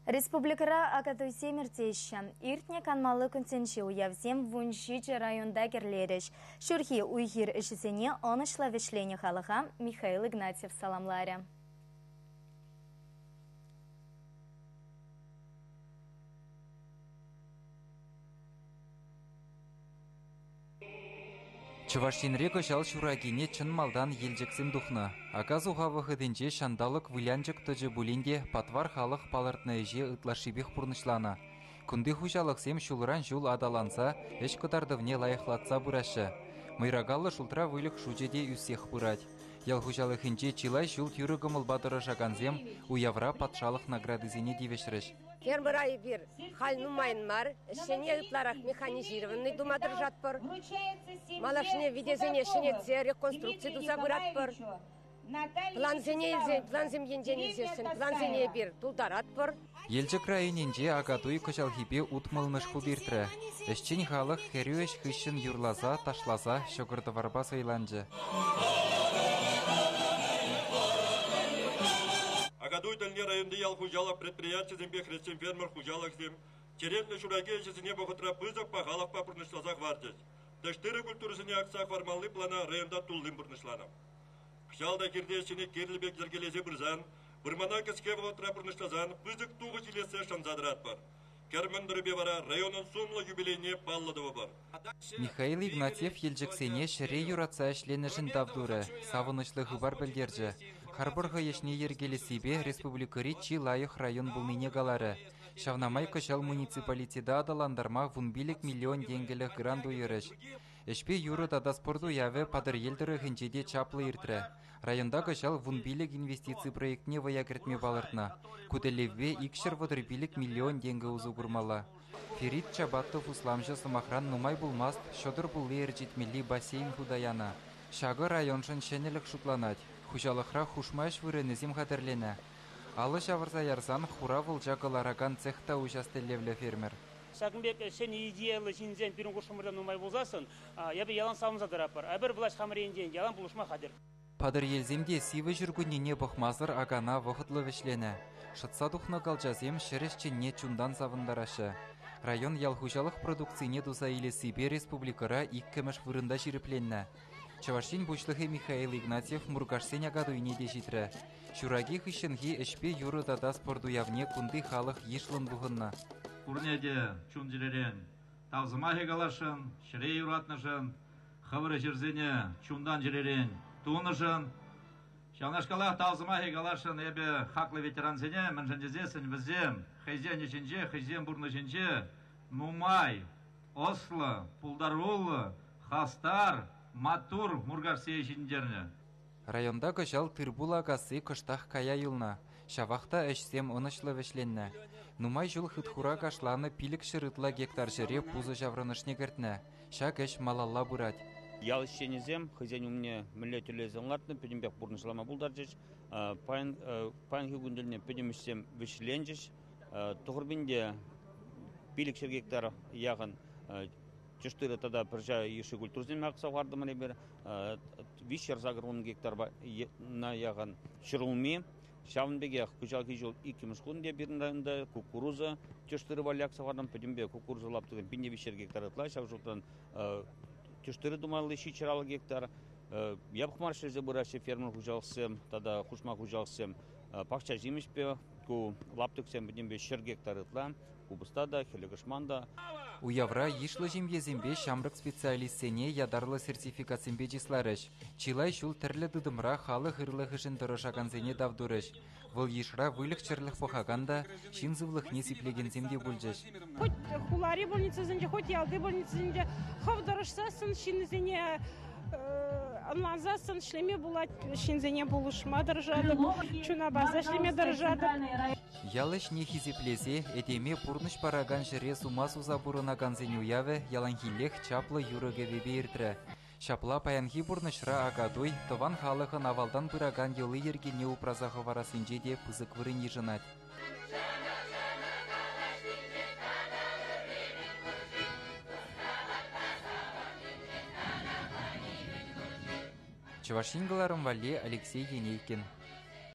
Республикӑра Акатуйсем иртеҫҫӗ. Иртнӗ канмалли кунсенчи уявсем 17 районта кӗрлерӗҫ. Ҫурхи уй-хир ӗҫӗсене ӑнӑҫлӑ вӗҫленӗ халӑха Михаил Игнатьев саламларӗ. Чӑваш Енре кӑҫал ҫуракине чӑн малтан Елчӗксем тухнӑ. Ака-суха вӑхӑтӗнче ҫанталӑк вылянчӑк тӑчӗ пулин те патвар халӑх палӑртнӑ ӗҫе ытлашшипех пурнӑҫланӑ. Кунти хуҫалӑхсем ҫулран-ҫул аталанса ӗҫ кӑтартӑвне лайӑхлатса пыраҫҫӗ. Мӑйракаллӑ шултра выльӑх шучӗ те ӳссех пырать. Ял хуҫалӑхӗнче чылай ҫул тӳрӗ кӑмӑлпа тӑрӑшакансем уявра патшалӑх наградисене тивӗҫрӗҫ. Фермӑра эпир халь нумайӑн мар, ӗҫсене ытларах механизированнӑй тума тӑрӑшатпӑр. Малашне витесене ҫӗнетсе реконструкци туса пыратпӑр. Плансене илсен, плансем енчен илсессӗн плансене эпир тултаратпӑр. Елчӗк районӗнче Акатуй кӑҫалхипе утмӑлмӗш хут иртрӗ. Ӗҫчен халӑх хӗрӳ ӗҫ хыҫҫӑн юрласа, ташласа ҫӑкӑр-тӑварпа сӑйланчӗ. Акатуй тӗлне районти ял хуҫалӑх предприятийӗсемпе хресчен-фермер хуҫалӑхӗсем черетлӗ ҫураки ӗҫӗсене вӑхӑтра пысӑк пахалӑхпа пурнӑҫласа хӑварчӗҫ. Тӗш-тырӑ культурисене акса хӑвармалли плана районта туллин пурнӑҫланӑ. Кӑҫал та хирти ӗҫсене кирлӗ пек йӗркелесе пырсан, вырмана кӗске вӑхӑтра пурнӑҫласан пысӑк тухӑҫ илессе шанса тӑратпӑр. Кӗр мӑнтӑрӗпе вара районӑн сумлӑ юбилейне паллӑ тӑвӑпӑр. Михаил Игнатьев Елчӗксене ҫӗре юратса ӗҫленӗшӗн тав турӗ, савӑнӑҫлӑ хыпар пӗлтерчӗ. Харпӑр хӑй ӗҫне йӗркелессипе республикӑри чи лайӑх район пулнине каларӗ. Ҫавна май кӑҫал муниципалитета аталантарма 15 миллион тенкӗлӗх грант уйӑрӗҫ. Ӗҫпе юрӑ тата спорт уявӗ Патӑрьел тӑрӑхӗнче те чаплӑ иртрӗ. Районта кӑҫал 15 инвестици проектне вӑя кӗртме палӑртнӑ. Ку тӗллевпе 235 миллион тенкӗ усӑ курмалла. Ферид Чабатов усламҫӑ сӑмахран нумай пулмасть ҫӑтӑр пулли ӗрчетмелли бассейн хута янӑ. Ҫакӑ районшӑн ҫӗнӗлӗх шутланать. Хуҫалӑхра хушма ӗҫ вырӑнӗсем хатӗрленӗ. Алӑ ҫавӑрса ярсан хура вӑлча кӑларакан цех та уҫас тӗллевлӗ фермер. Ҫакӑн пек ҫӗнӗ идеяллӑ ҫынсем пирӗн хушӑмӑрта нумай пулсассӑн, эпир ялан савӑнса тӑратпӑр. Эпир влаҫ хамӑр енчен ялан пулӑшма хатӗр. Патӑрьелсем те сивӗ ҫуркуннене пӑхмасӑр акана вӑхӑтлӑ вӗҫленӗ. Шӑтса тухнӑ калчасем ҫӗр ӗҫченне чунтан савӑнтараҫҫӗ. Район ял хуҫалӑх продукцине туса илессипе республикӑра иккӗмӗш вырӑнта ҫирӗпленнӗ. Чӑваш Ен Пуҫлӑхӗ Михаил Игнатьев Муркашсен Акатуйне те ҫитрӗ. Ҫураки хыҫҫӑнхи ӗҫпе юрӑ тата спорт уявне кунти халӑх йышлӑн пухӑннӑ. Пурне те чун-чӗререн тав сӑмахӗ каласшӑн, ҫӗре юратнӑшӑн, хӑвӑр ӗҫӗрсене чунтан-чӗререн тунӑшӑн. Ҫавнашкалах тав сӑмахӗ каласшӑн эпӗ хаклӑ ветерансене, мӗншӗн тесессӗн вӗсем хӑйсен ӗҫӗнче, хӑйсен пурнӑҫӗнче нумай ӑслӑ, пултаруллӑ, хастар, маттур Муркашсене ҫитӗнтернӗ. Районта кӑҫал тыр-пул акасси кӑштах кая юлнӑ, ҫавах та ӗҫсем ӑнӑҫлӑ вӗҫленнӗ. Нумай ҫул хытхура кашланӑ 500 ытла гектар ҫӗре пусӑ ҫаврӑнӑшне кӗртнӗ. Ҫак ӗҫ малалла пырать. Ял ӗҫченӗсем хӑйсен умне мӗнле тӗллевсем лартнӑ, пӗтӗмпех пурнӑҫлама пултарчӗҫ. Паянхи кун тӗлне пӗтӗм ӗҫсем вӗҫленчӗҫ. 9 те 500 гектар яхӑн тӗш-тырӑ тата пӑрҫа йышши культурӑсем акса хӑвартӑмӑр эпир. 380 гектарпа яхӑн ҫӗрулми. Ҫавӑн пекех кӑҫалхи ҫул иккӗмӗш кун те пирӗн районта кукуруза тӗш-тырӑ валли акса хӑварнӑ. Пӗтӗмпе кукуруза лаптӑкӗ 1300 гектар ытла. Ҫав шутран тӗш-тырӑ тумалли 750 гектар. Япӑх мар ӗҫлесе пыраҫҫӗ фермер хуҫалӑхсем тата хушма хуҫалӑхсем. Пахча ҫимӗҫпе ку лаптӑксем пӗтӗмпе 100 гектар ытла. Купӑста та, хӗлле кӑшман та. Уявра йышлӑ ҫемьесемпе ҫамрӑк специалистсене ятарлӑ сертификатсемпе чысларӗҫ. Чылай ҫул тӗрлӗ тытӑмра халӑх ырлӑхӗшӗн тӑрӑшакансене тав турӗҫ. Вӑл йышра выльӑх-чӗрлӗх пӑхакан та, ҫын сывлӑхне сиплекенсем те пулчӗҫ. Хоть хулари больницӑсенче, хоть ялти больницӑсенче хӑв тӑрӑшсассӑн ҫынсене ӑнлансассӑн ӗҫлеме пулать. Ҫынсене пулӑшма тӑрӑшатӑп, чуна парса ӗҫлеме тӑрӑшатӑп. Ял ӗҫне хисеплесе этеме пурнӑҫ паракан ҫӗре сума суса пурӑнакансен уявӗ яланхиллех чаплӑ юрӑ-кӗвӗпе иртрӗ. Ҫапла паянхи пурнӑҫра Акатуй тӑван халӑхӑн авалтан пыракан йӑли-йӗркине упраса хӑварассинче те пысӑк вырӑн йышӑнать. Чӑваш Ен кӑларӑм валли Алексей Енейкин.